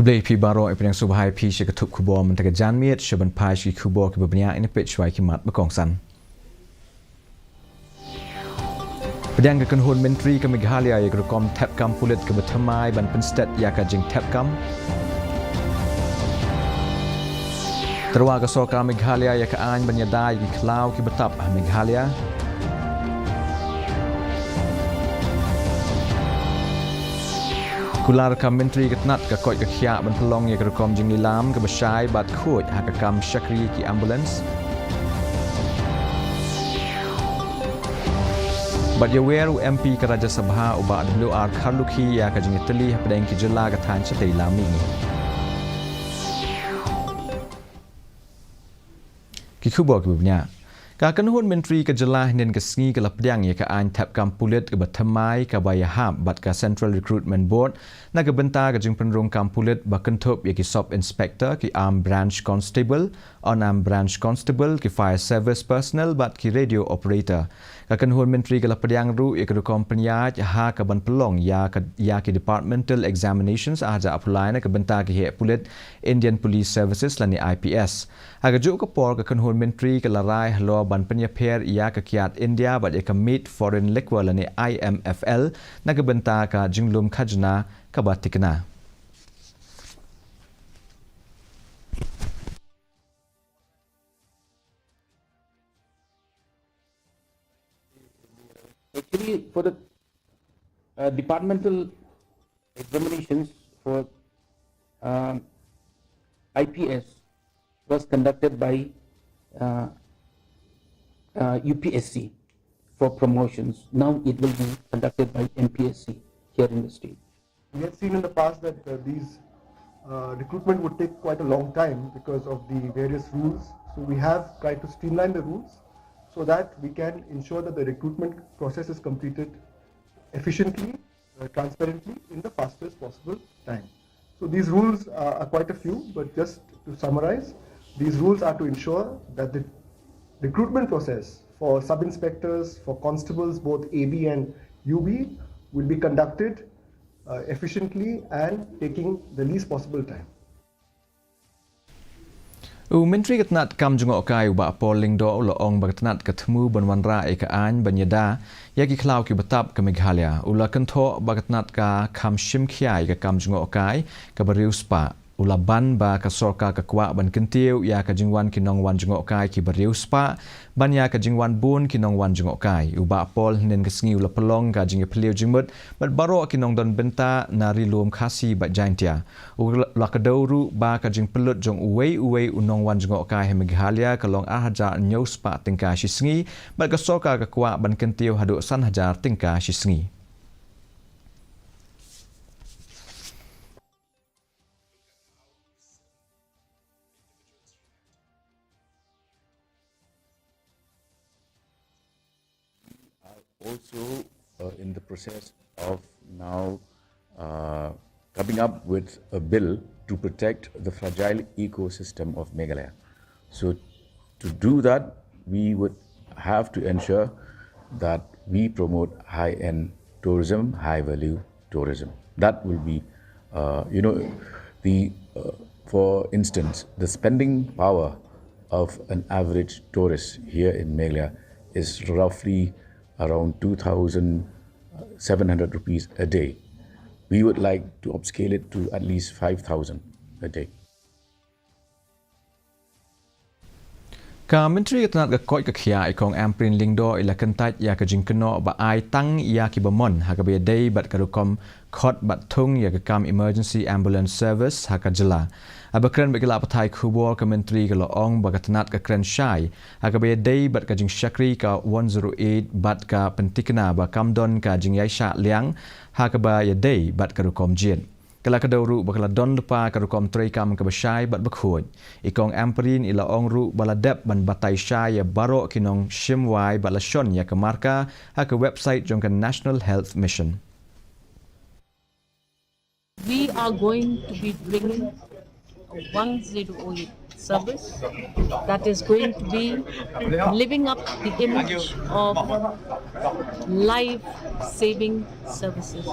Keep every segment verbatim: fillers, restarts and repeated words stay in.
Khublei phi baroh, i pdiang sngewbha ïa phi sha ka thup khubor mynta ka janmiet, sha ban phai sha ki khubor kiba bniah, ngin ïa peit shuwa ki mat ba kongsan. Pdiang ka kynhun myntri ka Meghalaya ïa ka rukom thep kam pulit kaba thymmai ban pynstet ïa ka jingthep kam. Tyrwa ka sorkar Meghalaya ïa ka aiñ ban ïada ïa ki khlaw kiba tap ha Meghalaya. Kular ka Myntri ka tnat ka koit ka khiah ban pynlong ïa ka rukom jinglilam kaba shai bad khuid ha ka kam shakri ki ambulance. Bad ïawer u M P ka Rajya Sabha u Bah W R Kharlukhi ïa ka jingïatylli hapdeng ki jylla ka thaiñ shatei lam mihngi. Ki khubor kiba bniah. Ka kynhun myntri ka jylla hynnin ka sngi ka la pdiang ïa ka aiñ thep kam pulit kaba thymmai kaba ïahap bad ka Central Recruitment Board na ka bynta ka jingpynrung kam pulit ba kynthup ïa ki sub inspector, ki armed branch constable, unarmed branch constable, ki fire service personnel bad ki radio operator. Ka kynhun myntri ka la pdiang ruh ïa ka rukom pynïaid ha kaban pynlong ïa ka, ïa ki departmental examinations arhajar arphew lai na ka bynta ki heh pulit Indian Police Services lane I P S. Ha kajuh ka por ka kynhun myntri ka la rai halor ban pynïapher ïa ka kiad India bad ïa ka Meet Foreign Liquor lane I M F L na ka bynta ka jinglum khajna kaba thikna. Actually, for the uh, departmental examinations for uh, I P S was conducted by uh, uh, U P S C for promotions. Now it will be conducted by M P S C here in the state. We had seen in the past that uh, these uh, recruitment would take quite a long time because of the various rules. So we have tried to streamline the rules so that we can ensure that the recruitment process is completed efficiently, uh, transparently in the fastest possible time. So these rules uh, are quite a few, but just to summarize, these rules are to ensure that the recruitment process for sub-inspectors, for constables, both A B and U B, will be conducted uh, efficiently and taking the least possible time. U Myntri ka tnat kam jngohkai u Bah Paul Lyngdoh u la ong ba ka tnat ka thmu ban wanrah ïa ka aiñ ban ïada ïa ki khlaw kiba tap ka Meghalaya. U la kynthoh ba ka tnat ka kham shim khia ïa ka kam jngohkai kaba riewspah. U la ban ba ka sorkar ka kwah ban kyntiew ïa ka jingwan ki nongwan jngohkai kiba riewspah ban ïa ka jingwan bun ki nongwan jngohkai. U Bah Paul hynnin ka sngi u la pynlong ka jingïaphylliew jingmut bad baroh ki nongdon bynta na Ri Lum Khasi bad Jaintia. U la kdew ruh ba ka jingpynlut jong uwei uwei u nongwan jngohkai ha Meghalaya ka long arhajar hynñiewspah tyngka shi sngi bad ka sorkar ka kwah ban kyntiew haduh san hajar tyngka shi sngi. Are also uh, in the process of now uh, coming up with a bill to protect the fragile ecosystem of Meghalaya. So to do that, we would have to ensure that we promote high-end tourism, high-value tourism. That will be, uh, you know, the uh, for instance, the spending power of an average tourist here in Meghalaya is roughly around two thousand seven hundred rupees a day. We would like to upscale it to at least five thousand a day. Ka Myntri ka tnat ka koit ka khiah i Kong Ampareen Lyngdoh i la kyntait ïa ka jingkynnoh ba ai tang ïa kiba mon ha kaba ïadei bad ka rukom khot bad thung ïa ka kam emergency ambulance service ha ka jylla. Haba kren bad ki lad pathai khubor ka Myntri ka la ong ba ka tnat ka kren shai ha kaba ïadei bad ka jingshakri ka one zero eight bad ka pyntikna ba kam don ka jingïaishah liang ha kaba ïadei bad ka rukom jied. Ka la kdew ruh ba ka la don lypa ka rukom treikam kaba shai bad bakhuid. I Kong Ampareen i la ong ruh ba la dep ban batai shai ïa baroh ki nongshim wai bad la shon ïa ka marka ha ka website jong ka National Health Mission. We are going to be bringing a one zero eight service that is going to be living up the image of life-saving services.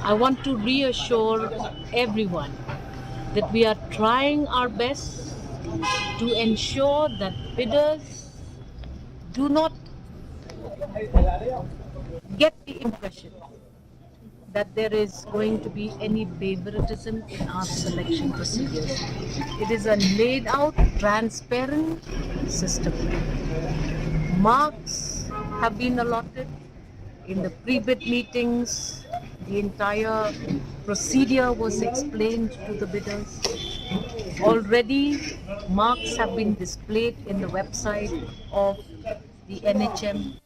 I want to reassure everyone that we are trying our best to ensure that bidders do not get the impression that there is going to be any favoritism in our selection procedures. It is a laid out, transparent system. Marks have been allotted in the pre bid meetings, the entire procedure was explained to the bidders. Already, marks have been displayed in the website of the N H M.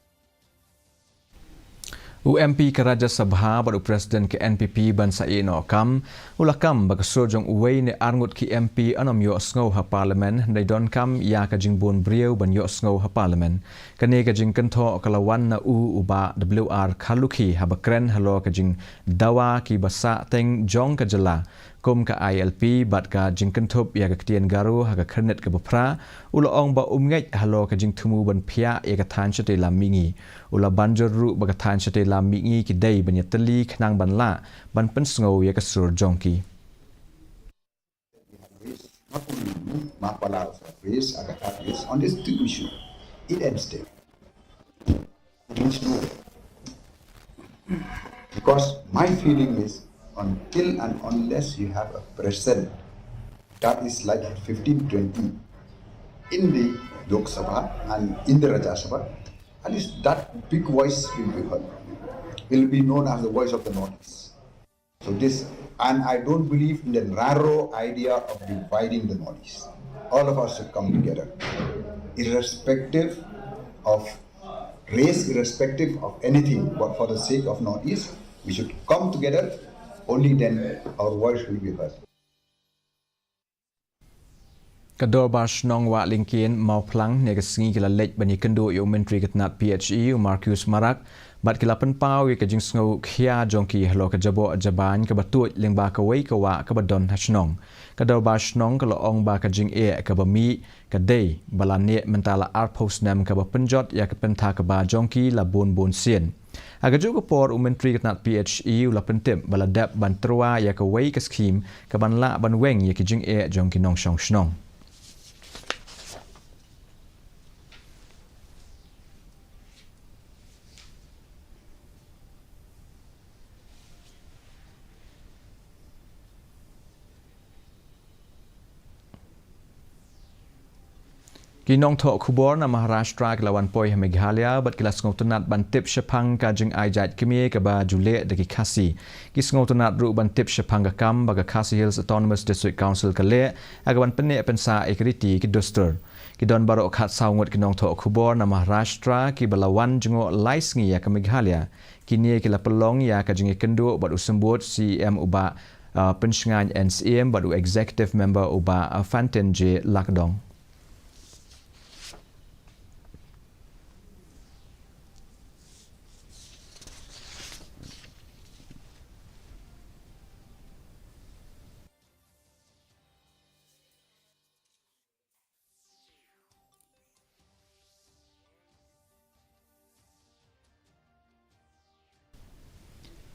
U MP ka Rajya Sabha bad u President ka N P P ban sa ïeh noh kam, u la kam ba ka sur jong uwei ne arngut ki MP yn ym ïohsngew ha Parliament, hynrei donkam ïa ka jingbun briew ban ïohsngew ha Parliament. Kane ka jingkynthoh ka la wan na u u Bah W R Kharlukhi haba kren halor ka jingdawa kiba sah teng jong ka jylla kum ka I L P bad ka jingkynthup ïa ka ktien Garo ha ka khyrnit kaba phra. U la ong ba um ngeit halor ka jingthmu ban phiah ïa ka thaiñ shatei lam mihngi. U la ban jur ruh ba ka thaiñ shatei lam mihngi ki dei ban ïatylli khnang ban lah ban pynsngew ïa ka sur jong ki. Not only me, Mapala also raised, Agatha raised on these two issues. It ends there. There is no way. Because my feeling is, until and unless you have a present that is like fifteen twenty in the Lok Sabha and in the Rajya Sabha, at least that big voice will be heard. It will be known as the voice of the Northeast. So this, and I don't believe in the narrow idea of dividing the Northeast. All of us should come together, irrespective of race, irrespective of anything, but for the sake of Northeast, we should come together. Only then our voice will be heard. Ka Dorbar Shnong Wah Lyngkien, Mawphlang, hynne ka sngi ki la leit ban ïakynduh ïa u Myntri ka tnad P H E, u Marcuise Marak, bad ki la pynpaw ïa ka jingsngew khia jong ki halor ka jaboh jabain kaba tuid lyngba kawei ka wah kaba don ha shnong. Ka Dorbar Shnong ka la ong ba ka jingeh kaba mih ka dei ba la neh mynta la arphew snem kaba pynjot ïa ka pynthikna jong ki la bun bun sien. Ha kajuh ka por u Myntri ka tnad P H E u la pyntip ba la dep ban tyrwa ïa kawei ka skhim kaban lah ban weng ïa ki jingeh jong ki nongshong shnong. Ki nongthoh khubor na Maharashtra ki la wan poi ha Meghalaya bad ki la sngewtynnad ban tip shaphang ka jingai jait kmie kaba ju leh da ki Khasi. Ki sngewtynnad ruh ban tip shaphang ka kam ba ka Khasi Hills Autonomous District Council ka leh ha kaban pynneh pynsah ïa ki riti ki dustur. Ki don baroh khatsaw ngut ki nongthoh khubor na Maharashtra kiba la wan jngoh lai sngi ïa ka Meghalaya. Kine ki la pynlong ïa ka jingïakynduh bad u symbud C E M u Bah, uh, Pynshngaiñ N Syiem bad u Executive Member u Bah, uh, Fantin J Lakdong.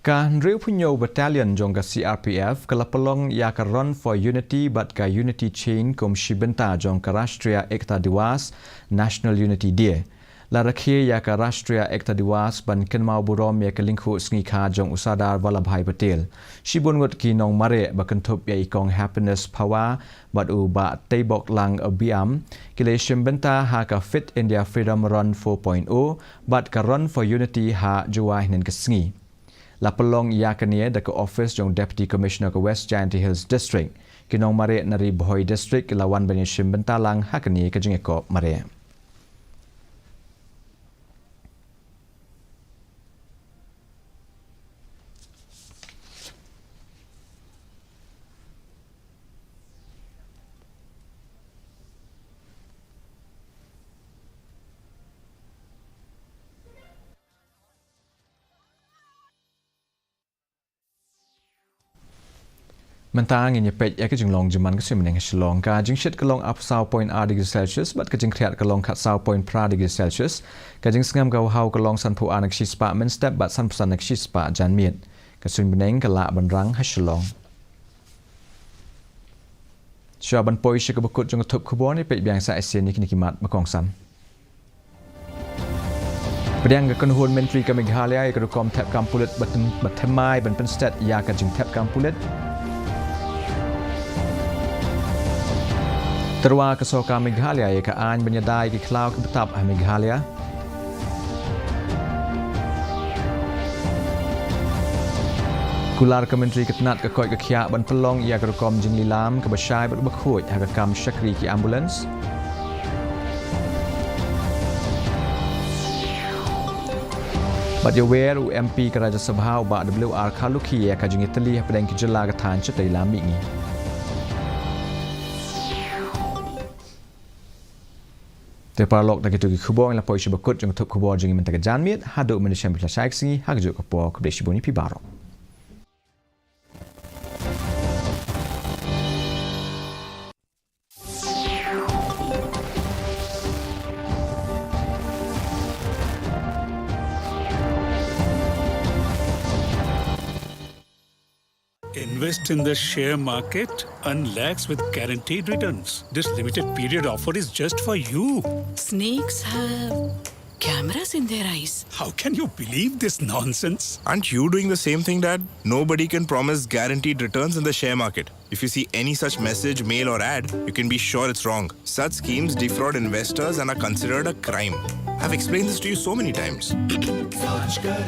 Ka hynriewphew hynñiew Battalion jong ka C R P F ka la pynlong ïa ka Run for Unity bad ka Unity Chain kum shi bynta jong ka Rashtriya Ekta Diwas, National Unity Day. La rakhe ïa ka Rashtriya Ekta Diwas ban kynmaw burom ïa ka lyngkhuh sngi kha jong u Sardar Vallabhbhai Patel. Shibun ngut ki nongmareh ba kynthup ïa i Kong Happiness Phawa bad u Bah Teiboklang Biam ki la ïashim bynta ha ka Fit India Freedom Run four point oh bad ka Run for Unity ha Jowai hynnin ka sngi. La pynlong ïa kane da ka ophis jong Deputy Commissioner ka West Jaintia Hills District. Ki nongmareh na Ri Bhoi District ki la wan ban ïashim bynta lang ha kane ka jingïakop mareh. Mynta ngin ïa peit ïa ka jinglong jingman ka suiñ bneng ha Shillong. Ka jingshit ka long arphew saw point ar degree Celsius bad ka jingkhriat ka long khatsaw point phra degree Celsius. Ka jingsngem ka haw ka long sanphew ar na ka shispah mynstep bad sanphew san na ka shispah janmiet. Ka suiñ bneng ka lah ban rang ha Shillong. Shuwa ban poi sha kaba kut jong ka thup khubor, ngin peit biang sa shisien ïa kine ki mat ba kongsan. Pdiang ka kynhun myntri ka Meghalaya ïa ka rukom thep kam pulit ba them-, ba thymmai ban pynstet ïa ka jingthep kam pulit. Tyrwa ka sorkar Meghalaya ïa ka aiñ ban ïada ïa ki khlaw ki btap ha Meghalaya. Kular ka Myntri ka tnat ka koit ka khiah ban pynlong ïa ka rukom jinglilam kaba shai bad kaba khuid ha ka kam shakri ki ambulance. Bad ïawer u M P ka Rajya Sabha u Bah W R Kharlukhi ïa ka jingïatylli hapdeng ki jylla ka thaiñ shatei lam mihngi. Te paralok, da kito ki khubor ngi la poi sha ba kut jong ka thup khubor jong ngi mynta ka janmiet. Haduh mynta shem phi la shai ka sngi ha kajuh ka por, khublei shibun ïa phi baroh. Invest in the share market, earn lakhs with guaranteed returns. This limited period offer is just for you. Snakes have cameras in their eyes. How can you believe this nonsense? Aren't you doing the same thing, Dad? Nobody can promise guaranteed returns in the share market. If you see any such message, mail, or ad, you can be sure it's wrong. Such schemes defraud investors and are considered a crime. I've explained this to you so many times. सोचकर,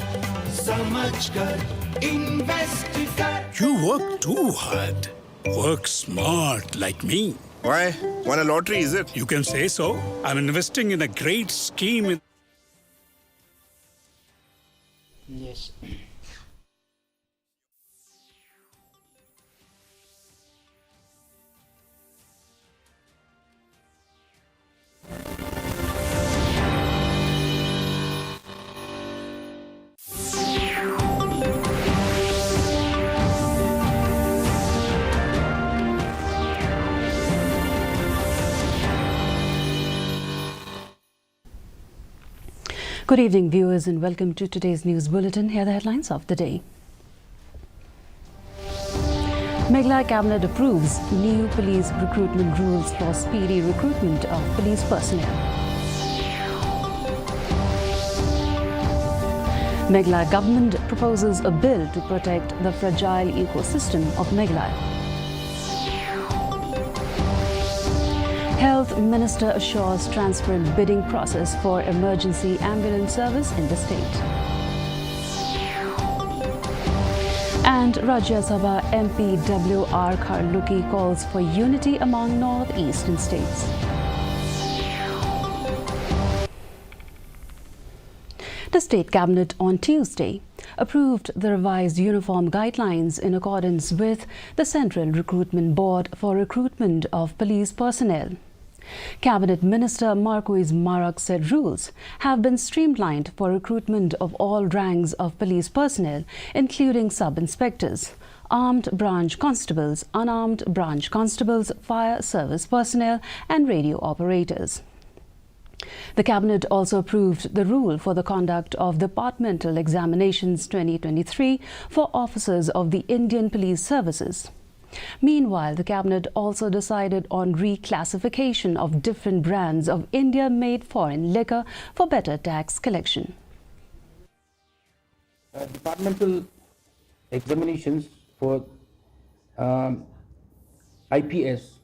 समझकर, invest कर। You work too hard. Work smart like me. Why? Won a lottery, is it? You can say so. I'm investing in a great scheme in Yes. Good evening, viewers, and welcome to today's news bulletin. Here are the headlines of the day. Meghalaya Cabinet approves new police recruitment rules for speedy recruitment of police personnel. Meghalaya government proposes a bill to protect the fragile ecosystem of Meghalaya. Health Minister assures transparent bidding process for emergency ambulance service in the state. And Rajya Sabha M P W R Kharlukhi calls for unity among northeastern states. The State Cabinet on Tuesday approved the revised uniform guidelines in accordance with the Central Recruitment Board for recruitment of police personnel. Cabinet Minister Marcuise Marak said rules have been streamlined for recruitment of all ranks of police personnel, including sub-inspectors, armed branch constables, unarmed branch constables, fire service personnel, and radio operators. The Cabinet also approved the rule for the conduct of departmental examinations twenty twenty-three for officers of the Indian Police Services. Meanwhile, the Cabinet also decided on reclassification of different brands of India-made foreign liquor for better tax collection. Uh, departmental examinations for, um, I P S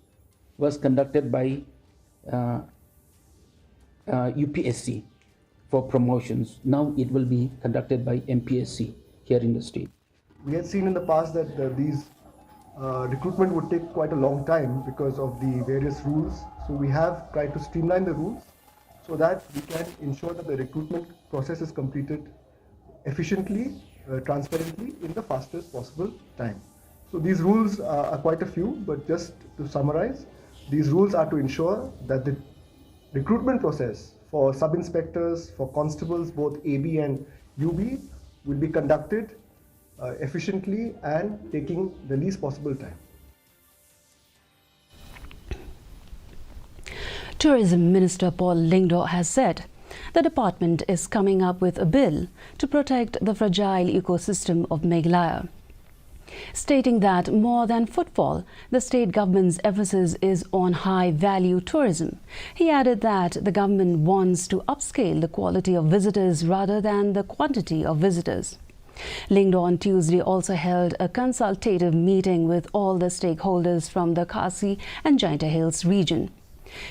was conducted by, uh, uh, U P S C for promotions. Now it will be conducted by M P S C here in the state. We had seen in the past that, uh, these, uh, recruitment would take quite a long time because of the various rules. So we have tried to streamline the rules so that we can ensure that the recruitment process is completed efficiently, uh, transparently in the fastest possible time. So these rules, uh, are quite a few, but just to summarize, these rules are to ensure that the recruitment process for sub-inspectors, for constables, both A B and U B, will be conducted, uh, efficiently and taking the least possible time. Tourism Minister Paul Lyngdoh has said the department is coming up with a bill to protect the fragile ecosystem of Meghalaya. Stating that more than footfall, the state government's emphasis is on high value tourism. He added that the government wants to upscale the quality of visitors rather than the quantity of visitors. Lyngdoh on Tuesday also held a consultative meeting with all the stakeholders from the Khasi and Jaintia Hills region.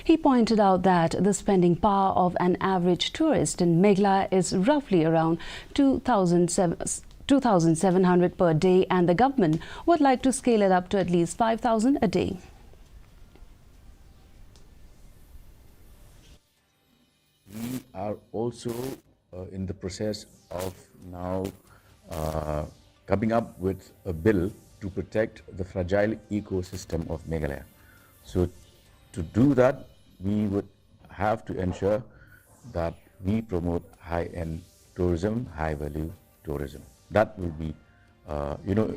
He pointed out that the spending power of an average tourist in Meghalaya is roughly around two thousand seven, two thousand seven hundred per day, and the government would like to scale it up to at least five thousand a day. We are also uh, in the process of now uh, coming up with a bill to protect the fragile ecosystem of Meghalaya. So, to do that, we would have to ensure that we promote high-end tourism, high-value tourism. That will be, uh, you know,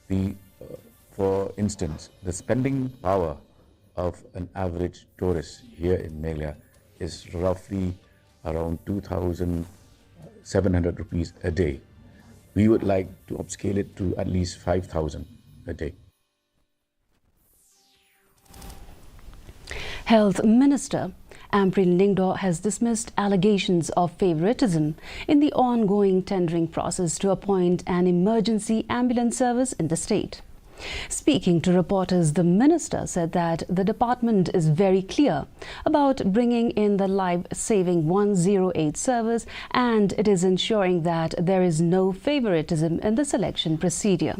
the, uh, for instance, the spending power of an average tourist here in Meghalaya is roughly around two thousand seven hundred rupees a day. We would like to upscale it to at least five thousand a day. Health Minister Ampareen Lyngdoh has dismissed allegations of favoritism in the ongoing tendering process to appoint an emergency ambulance service in the state. Speaking to reporters, the minister said that the department is very clear about bringing in the life-saving one zero eight service, and it is ensuring that there is no favoritism in the selection procedure.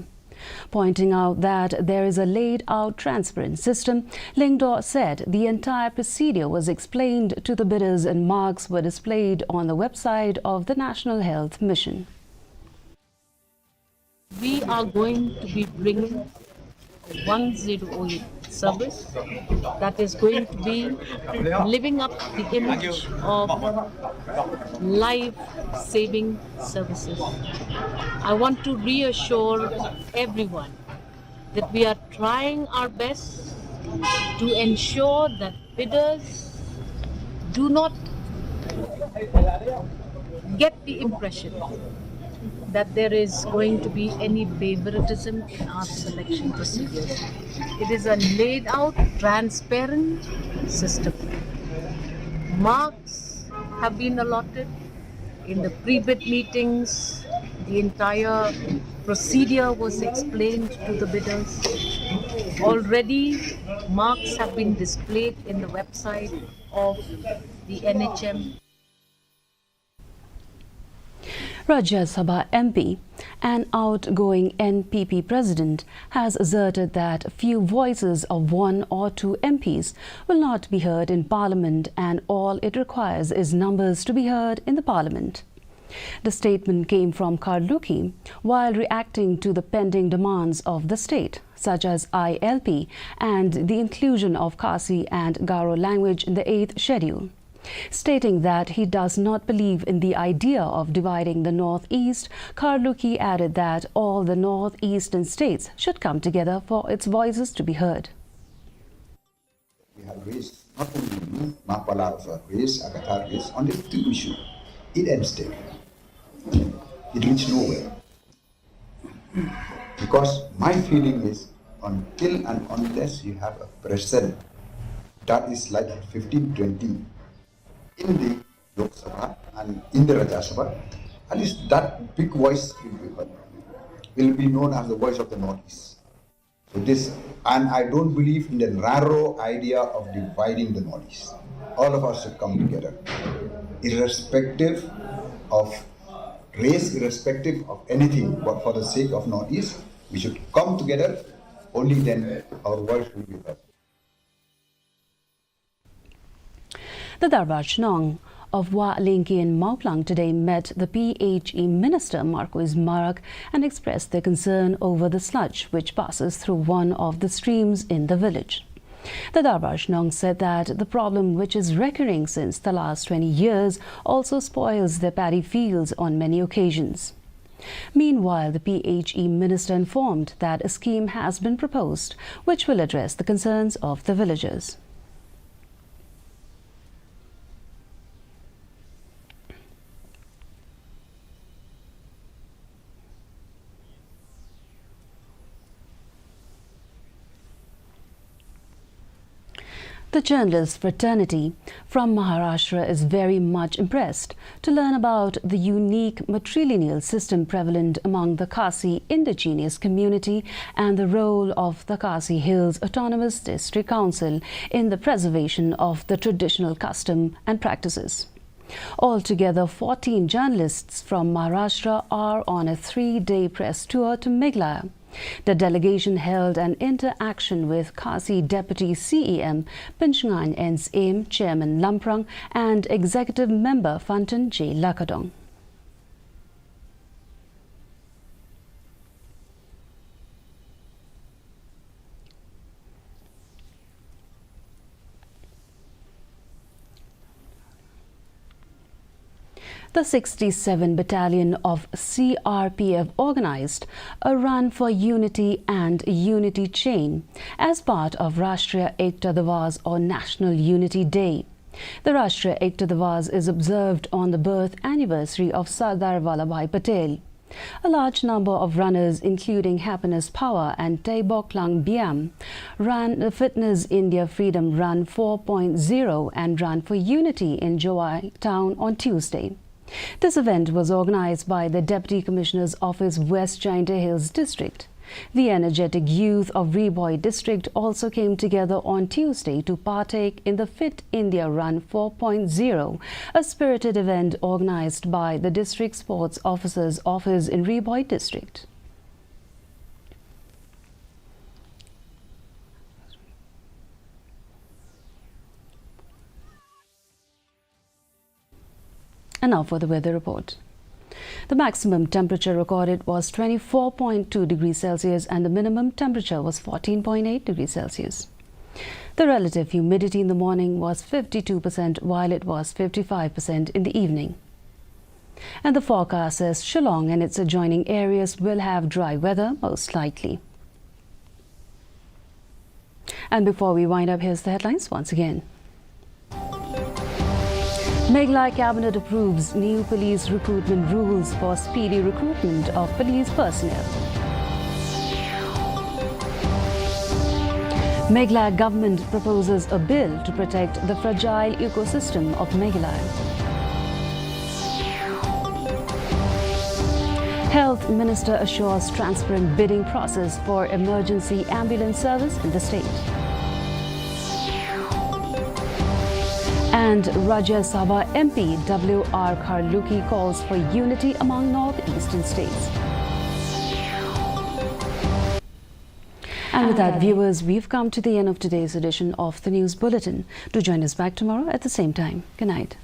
Pointing out that there is a laid out transparent system, Lyngdoh said the entire procedure was explained to the bidders and marks were displayed on the website of the National Health Mission. We are going to be bringing one zero eight service that is going to be living up the image of life saving services. I want to reassure everyone that we are trying our best to ensure that bidders do not get the impression that there is going to be any favoritism in our selection procedures. It is a laid out, transparent system. Marks have been allotted in the pre-bid meetings. The entire procedure was explained to the bidders. Already, marks have been displayed in the website of the N H M. Rajya Sabha M P and outgoing N P P president has asserted that few voices of one or two M Ps will not be heard in Parliament, and all it requires is numbers to be heard in the Parliament. The statement came from Kharlukhi while reacting to the pending demands of the state, such as I L P and the inclusion of Khasi and Garo language in the eighth schedule. Stating that he does not believe in the idea of dividing the Northeast, Kharlukhi added that all the Northeastern states should come together for its voices to be heard. We have raised, not only me, Mapala also have raised, Agatha raised on this two issue. It ends there. It reaches nowhere. Because my feeling is, until and unless you have a presence that is like fifteen, twenty in the Lok Sabha and in the Rajya Sabha, at least that big voice will be heard, will be known as the voice of the Northeast. So this, and I don't believe in the narrow idea of dividing the Northeast. All of us should come together, irrespective of race, irrespective of anything, but for the sake of Northeast, we should come together. Only then our voice will be heard. The Darbar Shnong of Wah Lyngkien Mawphlang today met the P H E Minister Marcuise Marak and expressed their concern over the sludge which passes through one of the streams in the village. The Darbar Shnong said that the problem, which is recurring since the last twenty years, also spoils their paddy fields on many occasions. Meanwhile, the P H E minister informed that a scheme has been proposed which will address the concerns of the villagers. The journalist fraternity from Maharashtra is very much impressed to learn about the unique matrilineal system prevalent among the Khasi indigenous community and the role of the Khasi Hills Autonomous District Council in the preservation of the traditional custom and practices. Altogether, fourteen journalists from Maharashtra are on a three-day press tour to Meghalaya. The delegation held an interaction with Khasi Deputy C E M Pinshngaiñ N S M, Chairman Lamprang, and Executive Member Fantin J Lakadong. The sixty-seven Battalion of C R P F organized a run for unity and unity chain as part of Rashtriya Ekta Divas or National Unity Day. The Rashtriya Ekta Divas is observed on the birth anniversary of Sardar Vallabhbhai Patel. A large number of runners, including Happiness Power and Teiboklang Biam, ran the Fitness India Freedom Run four point zero and Run for Unity in Jowai town on Tuesday. This event was organized by the Deputy Commissioner's Office, West Jaintia Hills District. The energetic youth of Ri Bhoi district also came together on Tuesday to partake in the Fit India Run four point zero, a spirited event organized by the District Sports Officer's Office in Ri Bhoi district. And now for the weather report. The maximum temperature recorded was twenty-four point two degrees Celsius and the minimum temperature was fourteen point eight degrees Celsius. The relative humidity in the morning was fifty-two percent, while it was fifty-five percent in the evening. And the forecast says Shillong and its adjoining areas will have dry weather, most likely. And before we wind up, here's the headlines once again. Meghalaya Cabinet approves new police recruitment rules for speedy recruitment of police personnel. Meghalaya government proposes a bill to protect the fragile ecosystem of Meghalaya. Health Minister assures transparent bidding process for emergency ambulance service in the state. And Rajya Sabha M P W R Kharlukhi calls for unity among northeastern states. And with that, viewers, we've come to the end of today's edition of the News Bulletin. Do join us back tomorrow at the same time. Good night.